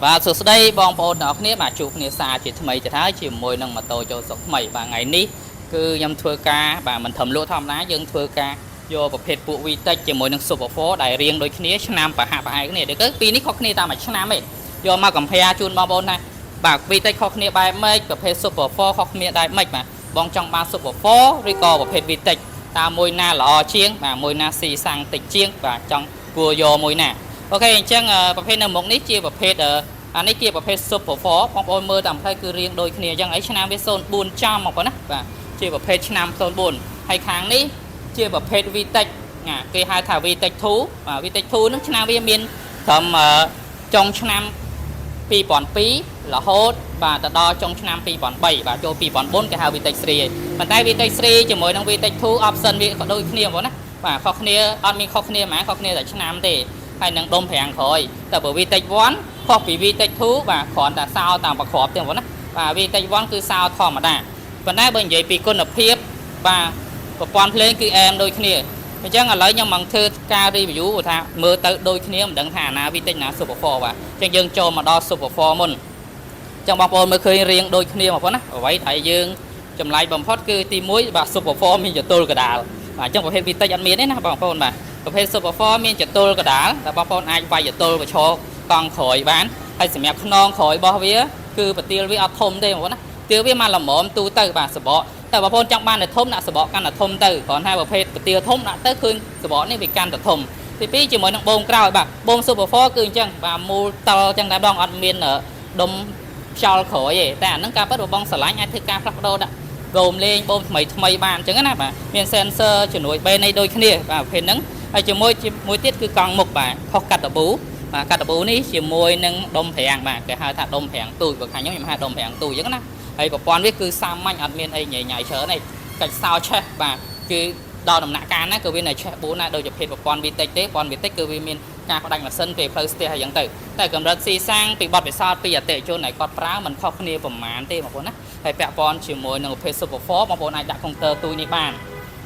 បាទសួស្តីបងប្អូនទាំងអស់គ្នាបាទជួបគ្នាសារជាថ្មីទៀតហើយជាមួយនឹងម៉ូតូចូលស្រុកថ្មីបាទថ្ងៃនេះគឺខ្ញុំធ្វើការបាទមិនធំលក់ធម្មតាយើងធ្វើការយកប្រភេទពួក VTEC ជាមួយនឹង Super 4ដែលរៀងដូចគ្នាឆ្នាំប្រហាក់ប្រហែលគ្នាដូចគឺពីរនេះខុសគ្នាតាមមួយឆ្នាំឯងយកមក compare ជូនបងប្អូនថាបាទ VTEC ខុសគ្នាបែបម៉េចប្រភេទ Super 4ខុសគ្នាបែបម៉េចបាទបងចង់បាន Super 4ឬក៏ប្រភេទ VTEC តើមួយណាល្អជាងបាទមួយណាស៊ីសាំងតិចជាងបាទចង់គួរយកមួយណាOK អញ្ចឹងប្រភេទនៅមុខនេះជាប្រភេទអានេះជាប្រភេទ Super 4បងប្អូនមើលតាមផ្លូវគឺរៀងដូចគ្នាអញ្ចឹងអីឆ្នាំវា04ចំមកប៉ុណ្ណាបាទជាប្រភេទឆ្នាំ04ហើយខាងនេះជាប្រភេទ VTEC ណាគេហៅថា VTEC 2បាទ VTEC 2ហ្នឹងឆ្នាំវាមានត្រឹមចុងឆ្នាំ2002រហូតបាទទៅដល់ចុងឆ្នាំ2003បាទចូល2004គេហៅ VTEC 3ឯងប៉ុន្តែ VTEC 3ជាមួយនឹង VTEC 2 option វាក៏ដូចគ្នាបងប្អូនណាបាទខុសគ្នាអត់មានខុសគ្នាហ្មងខុសគ្នាតែឆ្នាំទេហើយនឹងដុំប្រាំងក្រោយតែបើ VTEC 1ខុសពី VTEC 2បាទគ្រាន់តែសោតាមប្រក្របទេបងប្អូនណាបាទ VTEC 1គឺសោធម្មតាប៉ុន្តែបើនិយាយពីគុណភាពបាទប្រព័ន្ធភ្លេងគឺអែមដូចគ្នាអញ្ចឹងឥឡូវខ្ញុំមកធ្វើការ review ថាមើលទៅដូចគ្នាមិនដឹងថាអាណា VTEC ណា Super 4បាទអញ្ចឹងយើងចូលមកដល់ Super 4មុនអញ្ចឹងបងប្អូនមើលឃើញរៀងដូចគ្នាបងប្អូនណាអ្វីដែលយើងចម្លែកបំផុតគឺទី1បាទ Super 4មានចតុលកដាលបាទអញ្ចឹងប្រភេទ VTEC អត់មានទេណាបងប្អូនបាទប្រភេទ Super 4មានចតុលកដាលដែលបងប្អូនអាចវាយចតុលបញ្ឈរកង់ក្រោយបានហើយសម្រាប់ខ្នងក្រោយរបស់វាគឺប្រទាលវាអត់ធំទេបងប្អូនណាទាលវាមកល្មមទូទៅបាទសបកតែបងប្អូនចង់បានតែធំដាក់សបកកាន់តែធំទៅគ្រាន់តែប្រភេទប្រទាលធំដាក់ទៅឃើញសបកនេះវាកាន់តែធំទី2ជាមួយនឹងបូមក្រោយបាទបូម Super 4គឺអញ្ចឹងបាទមូលតល់អញ្ចឹងតែម្ដងអត់មានដុំខ្យល់ក្រោយទេតែអាហ្នឹងការពិតបងស្រឡាញ់អាចធ្វើការផ្លាស់ប្ដូរដាក់បូមលេងបូមថ្មីថ្មីបានអញ្ចឹងណាបាទមាន sensor ជំនួយបេនៃដូចគ្នាបាទប្រភេទហ្នឹងហើយជាមួយជាមួយទៀតគឺកង់មុខបាទខុសកាត់តប៊ូបាទកាត់តប៊ូនេះជាមួយនឹងដុំប្រាំងបាទគេហៅថាដុំប្រាំងទូចបើខាងខ្ញុំខ្ញុំហៅដុំប្រាំងទូចអញ្ចឹងណាហើយប្រព័ន្ធវាគឺសាមញ្ញអត់មានអីញ៉ៃញ៉ៃច្រើនទេកាច់សោឆេះបាទគឺដល់ដំណាក់កាលណាក៏វានៅឆេះ4ណាដូចជាភេទប្រព័ន្ធ VTEC ទេប្រព័ន្ធ VTEC គឺវាមានការផ្ដាច់ម៉ាស៊ីនពេលផ្លូវស្ទះអញ្ចឹងទៅតែកម្រិតស៊ីសាំងពីបទពិសោធន៍ពីអតិថិជនដែលគាត់ប្រើមិនខុសគ្នាប្រមាណទេបងប្អូនណាហើយពាក់ព័ន្ធជាមួយនឹងប្រភេទ Super 4បងប្អូនអាចដាក់កុងទ័រទូចនេះបាន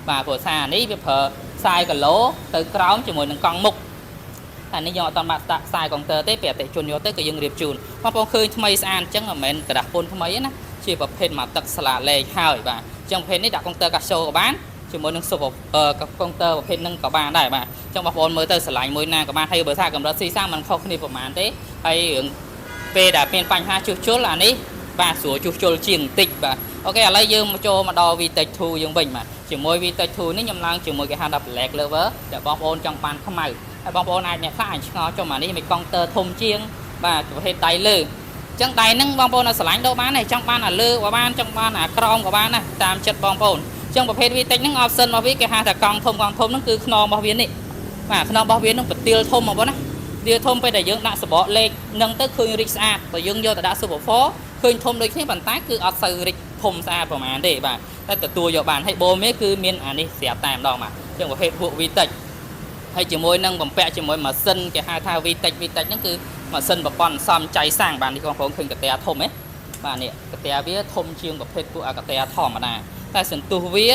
បាទព្រោះសារនេះវាប្រើខ្សែគីឡូទៅក្រោមជាមួយនឹងកង់មុខតែនេះយើងអត់តបាក់ដាក់ខ្សែកុងទ័រទេពេលអតិថិជនយកទៅក៏យើងរៀបជូនបងប្អូនឃើញថ្មីស្អាតអញ្ចឹងមិនមែនក្រដាសពន្ធថ្មីទេណាជាប្រភេទមកទឹកស្លាលេខហើយបាទអញ្ចឹងប្រភេទនេះដាក់កុងទ័រកាសូក៏បានជាមួយនឹង super កុងទ័រប្រភេទហ្នឹងក៏បានដែរបាទអញ្ចឹងបងប្អូនមើលទៅស្រឡាញ់មួយណាក៏បានហើយបើថាកម្រិតស៊ីសាំងមិនខុសគ្នាប្រហែលទេហើយរឿងពេលដែលមានបញ្ហាជួសជុលអានេះបាទស្រួលជួសជុលជាងបន្តិចបាទ OK ឥឡូវយើងមកចូលមកដល់ VTEC 2យើងវិញបាទជាមួយ VTEC 2នេះខ្ញុំឡើងជាមួយគេហៅថា Black Lover ដែលបងប្អូនចង់បានខ្មៅហើយបងប្អូនអាចអ្នកខ្លះអាចឆ្ងល់ចុះអានេះមិនកុងទ័រធំជាងបាទប្រភេទដៃលើអញ្ចឹងដៃហ្នឹងបងប្អូនឲ្យស្រឡាញ់ដូរបានដែរចង់បានអាលើក៏បានចង់បានអាក្រោមក៏បានដែរតាមចិត្តបងប្អូនអញ្ចឹងប្រភេទ VTEC ហ្នឹង option របស់វាគេហៅថាកង់ធំកង់ធំហ្នឹងគឺខ្នងរបស់វានេះបាទខ្នងរបស់វាហ្នឹងប្រទាលធំបងប្អូនណាទាលធំពេលដែលយើងដាក់សបកលេខនឹងទៅឃើញរីកស្អាតបើយើងយកទៅដាក់ Super 4ឃើញធំដូចគ្នាប៉ុន្តែគឺអត់សូវរីកធំស្អាតប្រហែលទេបាទតែទទួលយកបានហើយបូមនេះគឺមានអានេះស្រាប់តែម្ដងបាទអញ្ចឹងប្រភេទពួក VTEC ហើយជាមួយនឹងបំពាក់ជាមួយម៉ាស៊ីនគេហៅថា VTEC VTEC ហ្នឹងគឺម៉ាស៊ីនប្រព័ន្ធសំចៃសាំងបាទនេះបងប្អូនឃើញកាតែធំទេបាទនេះកាតែវាធំជាងប្រភេទពួកអាកាតែធម្មតាតែសន្ទុះវា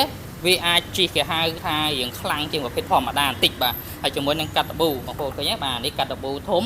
វាអាចជិះគេហៅថារៀងខ្លាំងជាងប្រភេទធម្មតាបន្តិចបាទហើយជាមួយនឹងកាត់តប៊ូបងប្អូនឃើញទេបាទនេះកាត់តប៊ូធំ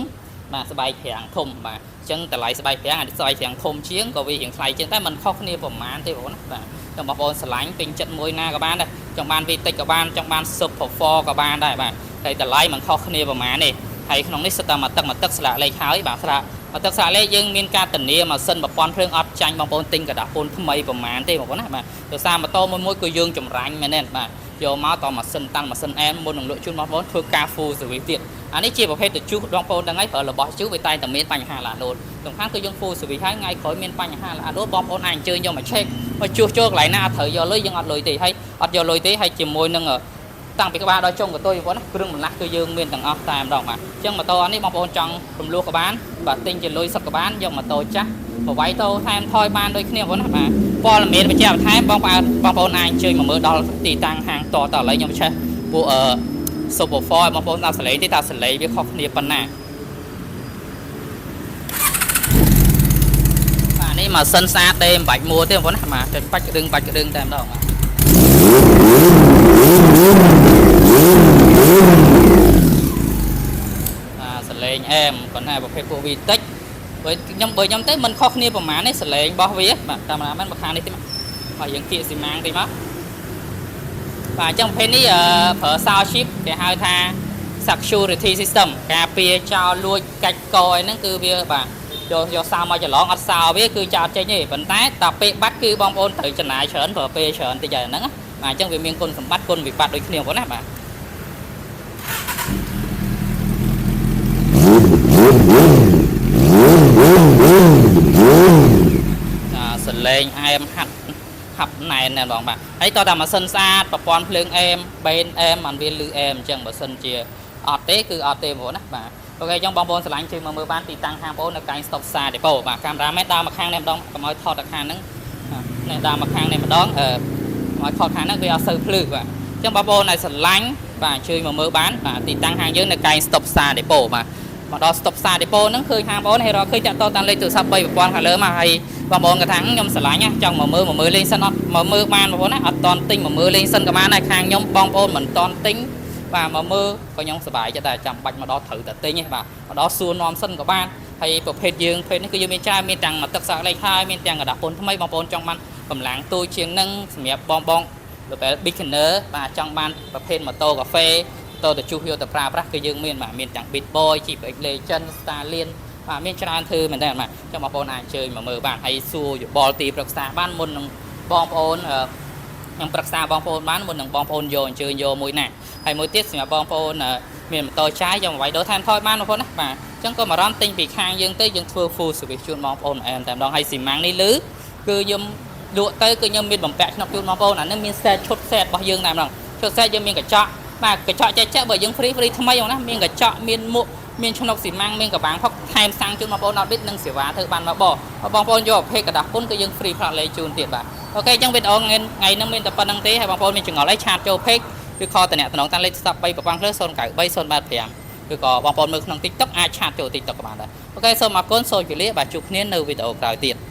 បាទស្បែកប្រាំងធំបាទអញ្ចឹងតម្លៃស្បែកប្រាំងអានេះស្បែកប្រាំងធំជាងក៏វារៀងថ្លៃជាងតែมันខុសគ្នាប្រហែលទេបងប្អូនណាបាទចង់បងប្អូនស្រឡាញ់ពេញចិត្តមួយណាក៏បានដែរចង់បាន VTEC ក៏បានចង់បាន Super 4ក៏បានដែរបាទហើយតម្លៃมันខុសគ្នាប្រហែលទេហើយក្នុងនេះសិតតែមួយទឹកមួយទឹកស្លាកលេខហើយបាទស្លាកមួយទឹកស្លាកលេខយើងមានការធានាម៉ាស៊ីនប្រព័ន្ធភ្លើងអត់ចាញ់បងប្អូនទិញក្រដាសពន្ធថ្មីប្រហែលទេបងប្អូនណាបាទដោយសារម៉ូតូមួយមួយគឺយើងចម្រាញ់មែនទេបាទយកមកតម៉ាស៊ីនតាន់ម៉ាស៊ីនអែមមុននឹងលក់ជូនបងប្អូនធ្វើការ full service ទៀតអានេះជាប្រភេទទៅជុះបងប្អូនដឹងហើយប្រើរបស់ជុះវាតែងតែមានបញ្ហាឡាលោតសំខាន់គឺយើង full service ហើយថ្ងៃក្រោយមានបញ្ហាឡាលោតបងប្អូនអាចអញ្ជើញយកមក check មកជួសជុលកន្លែងណាអត់ត្រូវយកលុយយើងអត់លុយទេហើយអត់យកលុយទេហើយជាមួយនឹងតាំងពីក្បាលដល់ចុងកតុយបងប្អូនណាគ្រឿងបន្លាស់គឺយើងមានទាំងអស់តែម្ដងបាទអញ្ចឹងម៉ូតូនេះបងប្អូនចង់រំលោះក៏បានបាទទិញជាលុយសុទ្ធក៏បានយកម៉ូតូចាស់បវាយតោថែមថយបានដូចគ្នាបងប្អូនណាបាទព័ត៌មានបញ្ជាក់បន្ថែមបងប្អូនបងប្អូនអាចអញ្ជើញមកមើលដល់ទីតាំងហាងតតឥឡូវខ្ញុំឆេះពួកអឺ Super 4ឲ្យបងប្អូនស្ដាប់សលេងទេតើសលេងវាខុសគ្នាប៉ុណ្ណាបាទនេះម៉ាស៊ីនស្អាតទេមិនបាច់មួទេបងប្អូនណាបាទចុចបាច់ក្តឹងបាច់ក្តឹងតែម្ដងបាទ បាទសលេងអែមប៉ុន្តែប្រភេទពួក VTEC បើខ្ញុំទៅមិនខុសគ្នាប្រហែលទេសលេងរបស់វាបាទកាមេរ៉ាមែនមកខាងនេះតិចមកបាទយើងគៀកស៊ីម៉ាងតិចមកបាទអញ្ចឹងប្រភេទនេះអឺប្រើសោ chip គេហៅថា security system ការពារចោលលួចកាច់កអីហ្នឹងគឺវាបាទយកយកសោមកច្រឡងអត់សោវាគឺចោលចេញទេប៉ុន្តែតាពេលបាត់គឺបងប្អូនត្រូវចំណាយច្រើនប្រើពេលច្រើនតិចហើយហ្នឹងណាបាទអញ្ចឹងវាមានគុណសម្បត្តិគុណវិបត្តិដូចគ្នាបងប្អូនណាបាទ អាសលេងអែមហាត់ហាប់ណែនណែបងបាទហើយតោះតែម៉ាស៊ីនស្អាតប្រព័ន្ធភ្លើងអែមបេនអែមបានវាលឺអែមអញ្ចឹងបើសិនជាអត់ទេគឺអត់ទេបងប្អូនណាបាទ OK អញ្ចឹងបងប្អូនស្រឡាញ់ជួយមកមើលបានទីតាំងខាងបងប្អូននៅកែងស្តុបសាដេប៉ូបាទកាមេរ៉ាមែនដើរមកខាងនេះម្ដងកុំឲ្យថតទៅខាងហ្នឹងនេះដើរមកខាងនេះម្ដងអឺកុំឲ្យថតខាងហ្នឹងវាអត់សូវភ្លឺបាទអញ្ចឹងបងប្អូនដែលស្រឡាញ់បាទជួយមកមើលបានបាទទីតាំងខាងយើងនៅកែងស្តុបសាដេប៉ូបាទមកដល់ស្តុបសាដេប៉ូហ្នឹងឃើញហាងបងប្អូនហើយរកឃើញតាក់តតាមលេខទូរស័ព្ទ3ប្រព័ន្ធខាងលើមកហើយបងប្អូនក៏ថាខ្ញុំស្រឡាញ់ណាចង់មកមើលមកមើលលេងសិនអត់មកមើលបានបងប្អូនណាអត់តន់ទិញមកមើលលេងសិនក៏បានដែរខាងខ្ញុំបងប្អូនមិនតន់ទិញបាទមកមើលក៏ខ្ញុំសប្បាយចិត្តដែរចាំបាច់មកដល់ត្រូវតែទិញទេបាទមកដល់សួរនាំសិនក៏បានហើយប្រភេទយើងប្រភេទនេះគឺយើងមានច្រើនមានទាំងទឹកសាកលេខហើយមានទាំងក្រដាសពន្ធថ្មីបងប្អូនចង់បានកម្លាំងទូជាងនឹងសម្រាប់បងបង level beginner បាទចង់បានប្រភេទម៉ូតូកាហ្វេតទៅជុះយកទៅប្រើប្រាស់គឺយើងមានបាទមានទាំង Big Boy GPX Legend Stallion បាទមានច្រើនធ្វើមែនតើបាទចឹងបងប្អូនអាចអញ្ជើញមកមើលបានហើយសួរយោបល់ទីប្រឹក្សាបានមុននឹងបងប្អូនខ្ញុំប្រឹក្សាបងប្អូនបានមុននឹងបងប្អូនយកអញ្ជើញយកមួយណាហើយមួយទៀតសម្រាប់បងប្អូនមានម៉ូតូចាយយកមកវាយដូរថែមថយបានបងប្អូនណាបាទអញ្ចឹងក៏មករំទិញពីខាងយើងទៅយើងធ្វើ full service ជូនបងប្អូនអែមតែម្ដងហើយស៊ីម៉ាំងនេះលឺគឺខ្ញុំលក់ទៅគឺខ្ញុំមានបំពាក់ឆ្នុកជូនបងប្អូនអានេះមាន set ឈុត set របស់យើងតែម្ដងឈុត set យើងមានកញ្ចក់បាទកញ្ចក់ចេះចេះបើយើង free free ថ្មីហ្នឹងណាមានកញ្ចក់មានមួកមានឆ្នុកស៊ីម៉ាំងមានកបាំងផុកថែមសាំងជូនបងប្អូនអត់វិតនិងសេវាធ្វើបានមកបបងប្អូនយកប្រភេទក្រដាសពុនគឺយើង free ផ្លាកលេខជូនទៀតបាទ OK អញ្ចឹងវីដេអូថ្ងៃថ្ងៃហ្នឹងមានតែប៉ុណ្្នឹងទេហើយបងប្អូនមានចម្ងល់អី chat ចូល page ឬ call តំណតំណងតាមលេខទូរស័ព្ទ3ប្រព័ន្ធភ្លើង093 085ឬក៏បងប្អូនមើលក្នុង TikTok អាច chat ចូល TikTok ក៏បានដែរ OK សូមអរគុណសូមជម្រាបបាទជួបគ្នានៅវីដេអូក្រោយទៀត។